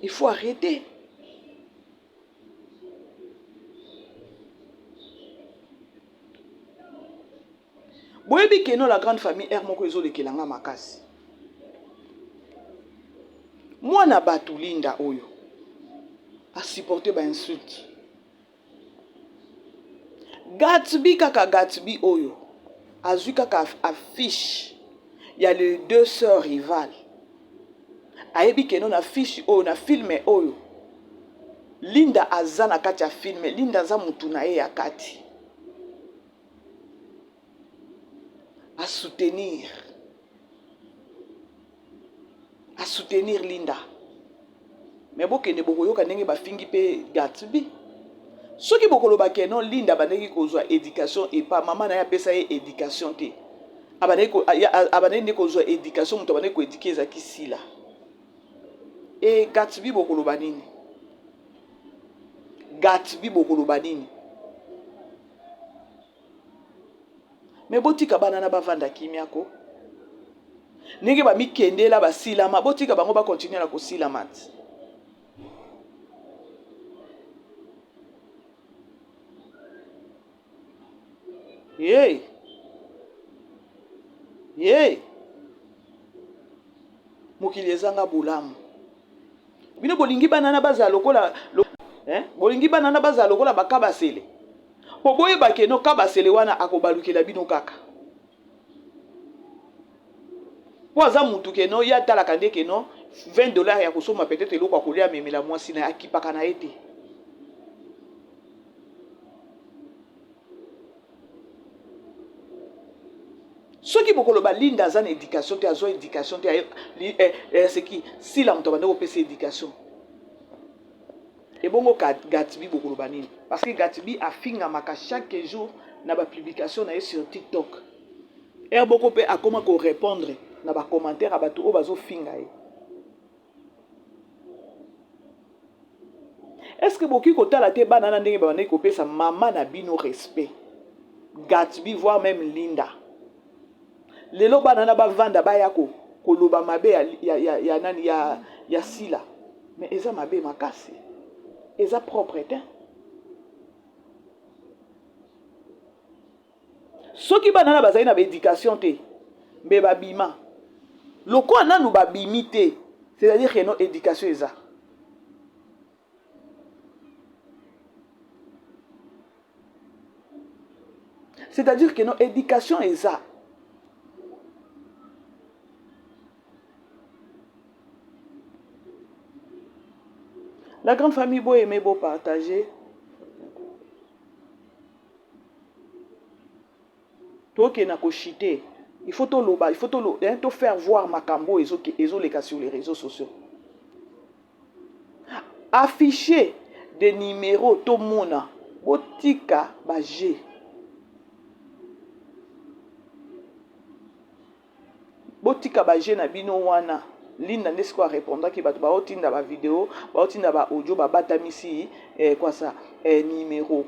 Il faut arrêter. Boyebi que non la grande famille heure moko ezolekela nga makasi. Mwana batu Linda oyo a supporter ba insultes. Gatsby kaka Gatsby oyo azwi kaka affiche ya les deux sœurs rivales. Ayebi que non na affiche oyo na film oyo Linda aza na kati ya film, Linda aza mutu na ye ya kati. A soutenir a soutenir Linda mais bokende bokoyoka ndenge bafingi pe Gatsby soki bokoloba ke non Linda abandaki kozwa education epa mama na ye apesa ye education te abandaki nde kozwa education moto abandaki koedike ezalaki Sila e Gatsby bokoloba nini Gatsby bokoloba nini Mais botika bana na bavanda kimia ko. Ndenge ba mikendela basilama, botika bango ba continuer na kosilama ti. Hey. Hey. Mokili ezanga bolamu. Bino bolingi bana na bazala lokola eh? Bolingi bana na bazala lokola bakabasele. Po boyeba ke no kabasele wana akobalukela bino kaka. Po aza mutu ke no ye atalaka nde ke no 20 dollars ya kosomba peut-être eloko ya kolia amemela mwasi na ye akipaka na ye te. Soki bokoloba Linda aza na education te azwa education te eh, eh, seki Sila moto abanda kopesa education. Ebongo Gatsby bokoloba nini? Parce que Gatsby afingamaka chaque jour na ba publication na ye sur TikTok. Heure boko pe akoma ko repondre na ba commentaires ya batu oyo bazo finga ye. Est-ce que bokoki kotala te bana na ndenge babandaki kopesa mama na bino respect? Gatsby voire meme Linda. Lelo bana na bavanda baya ko koloba mabe ya, ya, ya, ya nani ya, ya Sila. Mais eza mabe makasi. Eza propre te. Soki bana na bazali na ba education te, mbe babima. Lokola nanu babimi te, c'est-à-dire que non education eza. C'est-à-dire que non education eza. La grande famille bo aimer bo partager. Tokende na ko chiter. Il faut toloba, il faut tolo, hein, to faire voir makambo ezo ezoleka sur les réseaux sociaux. Afficher des numéros tomona botika ba jeux. Botika ba jeux na bino wana. Linda nde sikoyo a repondaki bato baotinda ba video, baotinda ba audio babatamisi eh, quoi ça eh, numero.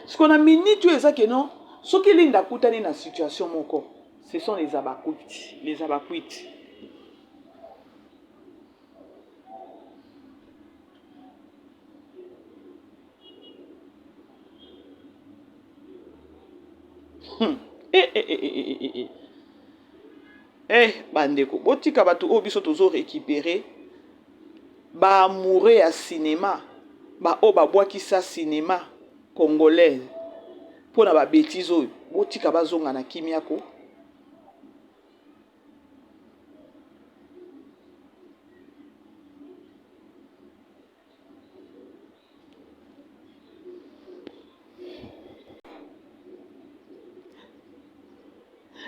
Sikoyo na minute oyo eza ke non soki Linda akutani na situation moko ce sont les abakwiti les abakwiti eh, eh, eh, eh. Eh bandeko botika bato oyo biso tozo récupérer ba amoureux ya cinéma ba oyo babwakisa cinéma congolais mpo na ba bêtises oyo botika bazonga na kimia ko.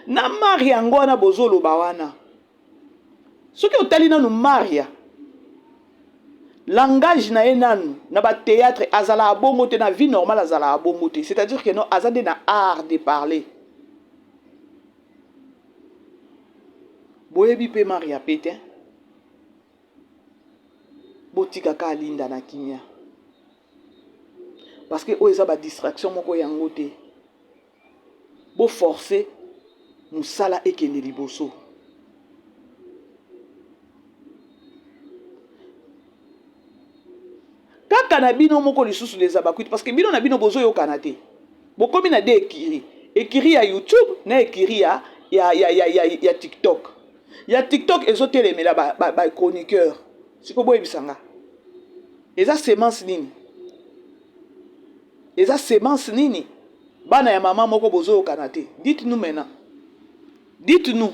Na Maria yango wana bozoloba wana, soki otali nanu Maria langage na ye nanu na ba théâtre azalaka bongo te, na vie normale azalaka bongo te, c'est-à-dire que non, aza nde na art de parler. Boyebi mpe Maria pe te, botika ka Linda na kimia parce que oyo eza ba distraction moko yango te. Bo forcer musala ekende liboso. Kaka na bino moko lisusu les abakuiti parce que bino na bino bozo yokana te. Bokomi na de ekiri. Ekiri ya YouTube na ekiri ya ya ya ya ya, ya TikTok. Ya TikTok ezo telemela ba ba, ba chroniqueur. Siko boyebisa nga. Eza semence nini? Eza semence nini? Bana ya maman moko bozoyokana te. Dites nous maintenant. Dites nous.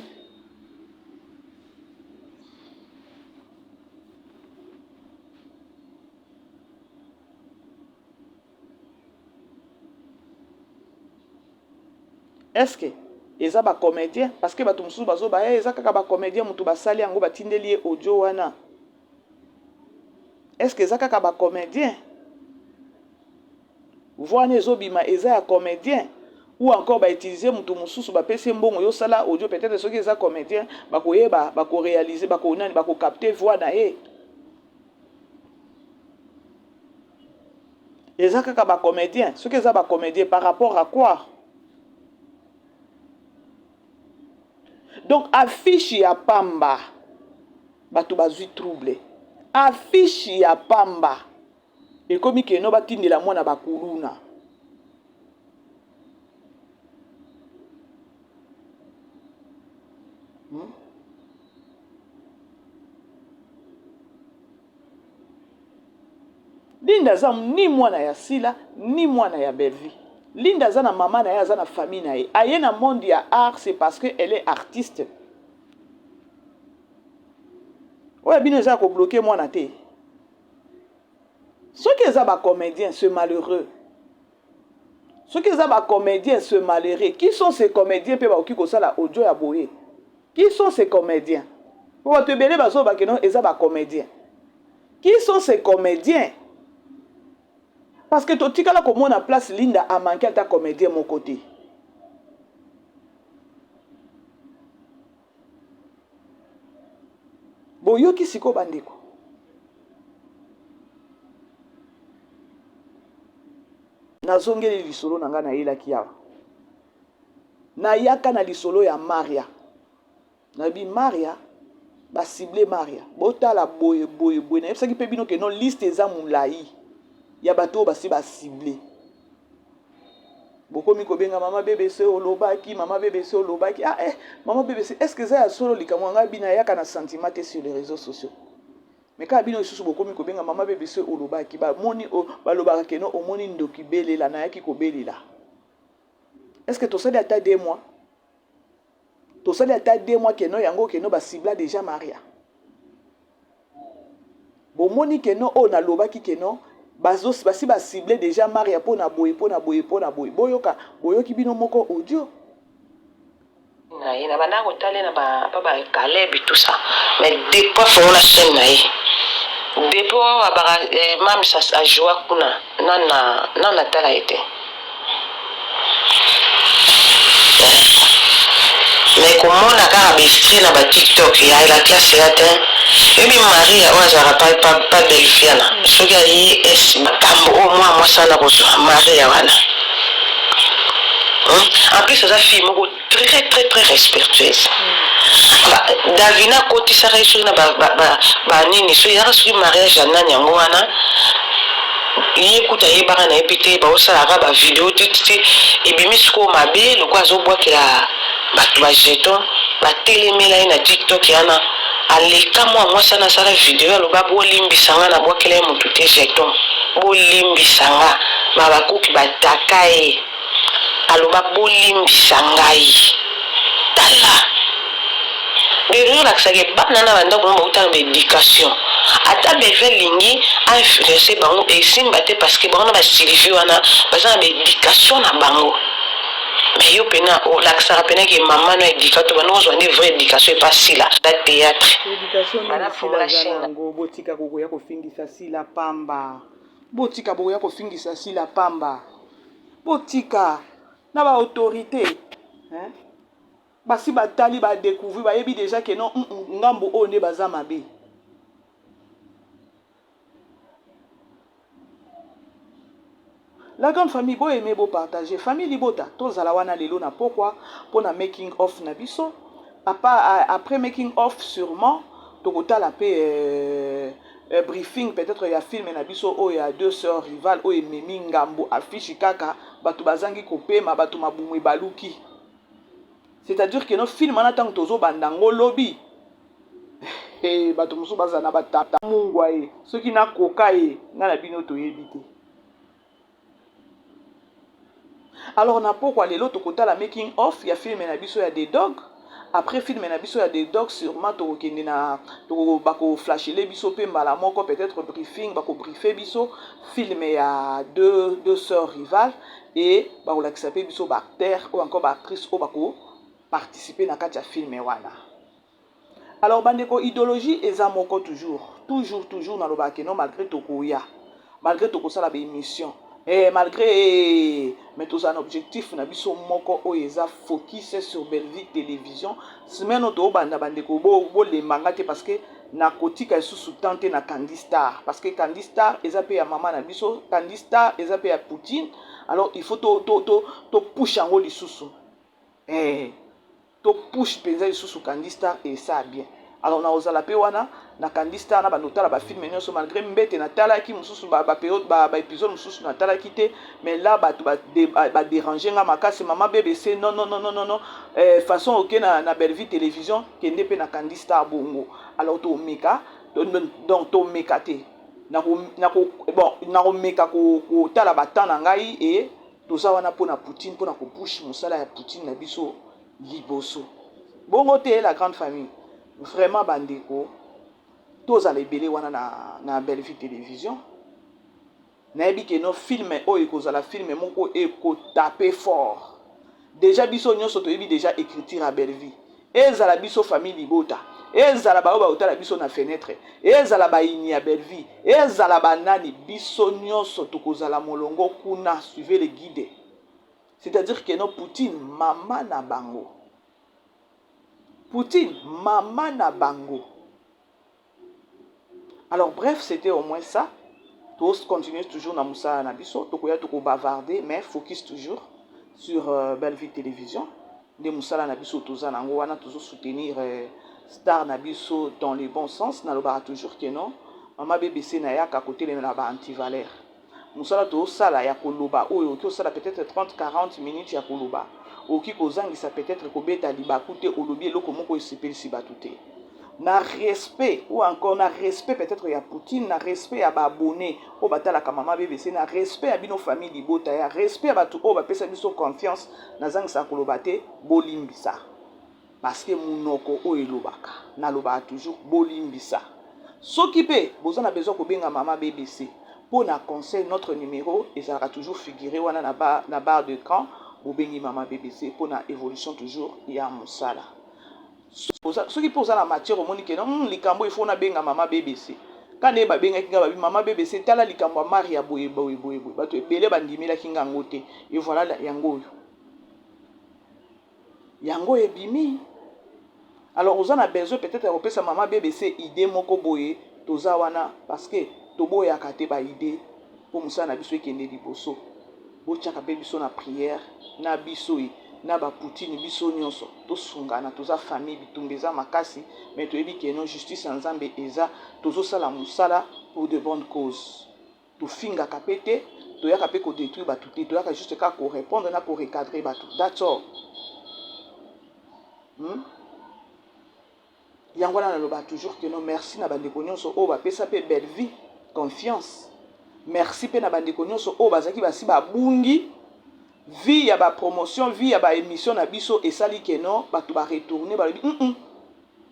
Est-ce que eza ba comédien? Parce que bato mosusu bazoba hey, eza kaka ba comédien moto basali yango batindeli ye audio wana. Est-ce que eza kaka ba comédien? Voix wana ezobima eza ya comédien ou encore ba utiliser mutu mususu bapesi ye mbongo yo sala audio peut-être soki eza comédien bakoyeba bako réaliser bako nani bako capter voix na ye. Eza kaka ba comédien, soki eza ba comédien par rapport à quoi? Donc affiche ya pamba bato bazwi trouble, affiche ya pamba ekomi keno batindela mwana bakuluna. Hmm? Linda aza ni mwana ya Sila ni mwana ya Bellevue. Linda aza na mama na ye, aza na famille na ye. Aye na monde ya art, c'est parce que elle est artiste. Oyo bino eza ko bloquer mwana te. Soki eza ba comédiens, c'est malheureux. Soki eza ba comédiens, c'est malheureux. Qui sont ces comédiens pe bakoki kosala audio ya boye? Qui sont ces comédiens? Po bato ebele bazoba que non eza ba comédiens. Qui sont ces comédiens? Parce que totikala komona place Linda a manqué ata comédien moko te. Boyoki sikoyo bandeko. Nazongeli lisolo na ngai nayelaki awa. Nayaka na lisolo ya Maria. Nayebi Maria, ba cible Maria. Botala boye boye boye. Nayebisaki mpe bino ke non liste eza molayi ya bato oyo basi ba cible. Bokomi kobenga mama BBC olobaki, mama BBC olobaki. Ah eh, mama BBC, est-ce que eza ya solo likambo ya ngai bina yaka na sentiment te sur les réseaux sociaux. Mais kaka bino lisusu bokomi kobenga mama BBC olobaki, ba moni balobaka ke non omoni ndoki belela, nayaki kobelela. Est-ce que tosali ata 2 mois? Tosali ata 2 mois ke non yango ke non ba cibla déjà Maria. Bomoni ke non oyo nalobaki ke non bazo basi ba cible déjà Maria pona boye pona boye pona boye. Boyoka boyoki bino moko audio. Na ye na banda kotala na ba pa ba Caleb tout ça mais depuis afongola chaîne na ye depuis oyo abaka eh, mams ajoua kuna nana nana tala ye te mais komona kaka ba extrait na ba tiktok ya la classe ya te oyebi maria oyo azalaka pa, pa, pa belfiana soki aye es makambo oyo mwana mwasi wana kozwa maria wana en plus aza fille moko très très très respectueuse ba, davina akotisaka ye soki na banini ba, ba, ba soki ezaka soki mariage ya nani yango wana. Ye kutu ayebaka na ye pe te baosalaka ba video ttt ebimi sikoyo mabe lokola azobwakela batu ba jeton batelemela ye na tiktok yana aleka mwa mwasi wana asala video aloba bolimbisa nga nabwakela ye mutu te jeton bolimbisa nga ba bakuki bataka ye aloba bolimbisa ngai tala Bellevue olakisa ke bana na ba ndaku ngo bawuta na ba education ata Bellevue alingi a influence bango esimba te parce que bango na ba Sylvie wana baza na ba education na bango mais yo pena olakisaka pena ke maman no educa to banda kozwa nde vraie education epa Sila eza theatre Education nini bana Sila fongola aza na chaine yango botika kokoya kofingisa Sila pamba botika bokoya kofingisa Sila pamba botika na ba autorite hein Basi batali ba decouvrir bayebi dejà que non ngambo oyo nde baza mabe. La grande famille bo aimer bo partager famille libota tozala wana lelo na pokwa pona making off na biso après making off sûrement tokotala pe euh, euh, briefing peut-être ya film na biso oyo ya deux sœurs rivales oyo ememi ngambo affiche kaka bato bazangi kopema bato mabumu ebaluki. C'est à dire que no film wana tango tozo banda ngo lobi he bato mosusu bazala na batata mungwa ye soki nakoka ye nga na bino toyebi te. Alors na pokwa lelo tokotala making off ya film na biso ya The Dog. Après film na biso ya The Dog sûrement tokokende na toko bako flashele biso pe mbala moko peut-être briefing bako briefer biso film ya deux sœurs rivales et bakolakisa pe biso ba acteurs ou encore ba actrices oyo bako participer na kati ya film wana. Alors bandeko idéologie eza moko toujours toujours toujours nalobaka ke non malgré tokoya malgré tokosala ba émission eh, malgré eh, mais tozala na objectif na biso moko oyo eza focus sur Bellevue télévision semaine oyo tobanda bandeko bolemba nga te parce que nakotika lisusu temps te na Candy Star parce que Candy Star eza pe ya mama na biso Candy Star eza pe ya Poutine alors il faut to to to to push yango lisusu eh to push penza lisusu Candy Star et ça bien alors nakozala pe wana na Candy Star na bando tala ba film nyonso malgré mbete natalaki mosusu ba ba période ba, ba épisode mosusu natalaki te mais là bato ba, ba, ba déranger nga makasi mama BBC non non non non non non eh, façon oke na, na Bellevue télévision kende pe na Candy Star bongo alors tomeka donc tomeka te bon nakomeka kotala ba temps na ngai e toza wana mpona Poutine mpona kopush mosala ya Poutine na biso liboso bongo te la grande famille vraiment bandeko tozala ebele wana na, na Bellevue télévision Nayebi que no film oyo ekozala film moko eko taper fort. Dejà biso nionso toyebi dejà ecriture ya Bellevue. Ezala biso famille libota, ezala ba oyo bakotala biso na fenetre, ezala bayini ya Bellevue, ezala ba nani, biso nionso tokozala molongo kuna, suivez le guide. C'est-à-dire que no Poutine mama na bango. Poutine mama na bango. Alors bref, c'était au moins ça. Tous continuer toujours na musala na biso, tokoya toko bavarder mais focus toujours sur euh, Bellevue Télévision. Nde musala na biso toza nango wana tozo soutenir euh, star na biso dans le bon sens. Nalobaka toujours que non, mama BBC na yaka kotelemela ba antivaleurs. Musala tozosala ya koloba oyo okoki osala peut-etre 30 40 minutes ya koloba okoki kozangisa peut-etre kobeta libaku te olobi eloko moko esepelisi bato te na respect ou encore na respect peut-être ya Poutine na respect ya ba abonnes oyo batalaka mama BBC na respect ya bino famille libota ya respect ya bato oyo bapesa biso confiance nazangisaka koloba te bolimbisa. Parce que munoko oyo elobaka. Nalobaka toujours bolimbisa. Soki pe boza na besoin kobenga mama BBC po na conseil notre numero ezalaka toujours figure wana na ba na barre de camp bobengi mama BBC po na evolution toujours ya musala. Soki pe oza na matière omoni ke non likambo il faut nabenga mama BBC. Ka ndenge babengaki nga babi mama BBC tala likambo ya Maria boye boye boye boye. Bato ebele bandimelaki nga yango te. Et voilà yango oyo. Yango ebimi. Alors oza na besoin peut-être ya kopesa mama BBC idee moko boye, toza wana parce que toboyaka te ba idee po mosala na biso ekende liboso. Botiaka pe biso na prière na biso e na ba Poutine biso nionso tosungana toza famille bitumba eza makasi mais toyebi que non justice ya Nzambe eza tozosala mosala pour de bonnes causes. Tofingaka pe te, toyaka pe ko detruire batu te, toyaka juste kaka ko repondre na ko recadrer batu. That's all. Hmm? Yango wana naloba toujours que non merci na bandeko nyonso oyo bapesa pe Bellevue confiance. Merci pe na bandeko nyonso oyo bazalaki basi babungi vie ya ba promotion, vie ya ba emission na biso esali que non bato ba retourner balobi mm -mm.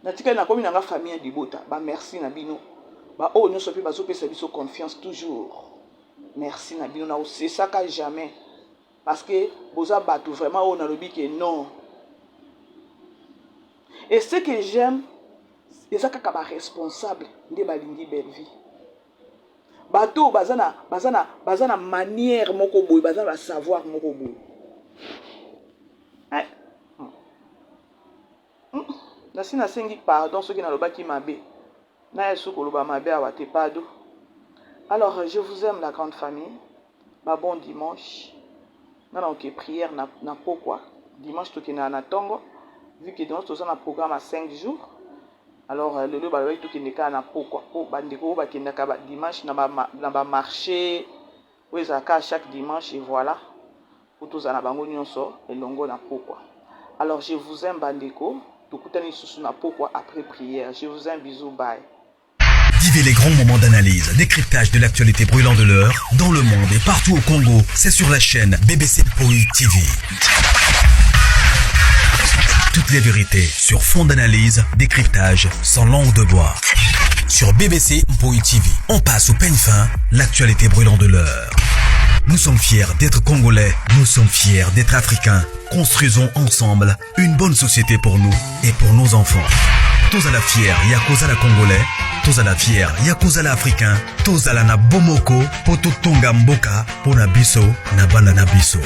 Natikali nakomi na nga famille libota ba merci na bino ba oyo nyonso pe bazopesa biso confiance toujours merci na bino na osesaka jamais parce que boza bato vraiment oyo nalobi ke non. Et ce que j'aime eza kaka ba responsable nde balingi Bellevue. Bato oyo baza na baza na baza na manière moko boye, baza na ba savoir moko boye. Eh. Nasi nasengi pardon soki nalobaki mabe. Naya su koloba mabe awa te pardon. Alors je vous aime la grande famille. Ba bon dimanche. Nga na oke prière na, na pokwa. Dimanche tokendaka na tongo. Vu que dimanche toza na programme à 5 jours. Alors euh, lelo balobaki tokende kaka na pokwa po bandeko oyo bakendaka ba dimanche na ba, na ba marché oyo ezalaka chaque dimanche et voilà. Po tozala na bango nionso elongo na pokwa. Alors je vous aime ba ndeko, tokutani lisusu na pokwa après prière. Je vous aime bisous bye. Vivez les grands moments d'analyse, décryptage de l'actualité brûlante de l'heure, dans le monde et partout au Congo. C'est sur la chaîne BBC Poi TV. Toutes les vérités sur fond d'analyse, décryptage, sans langue de bois. Sur BBC Mpoi TV, on passe au peigne fin l'actualité brûlante de l'heure. Nous sommes fiers d'être Congolais, nous sommes fiers d'être Africains. Construisons ensemble une bonne société pour nous et pour nos enfants. Tous à la fière, ya la Congolais, tous à la fière, ya la Africain, tous à la na Bomoko, poto tonga mboka, pona biso, na bana na biso.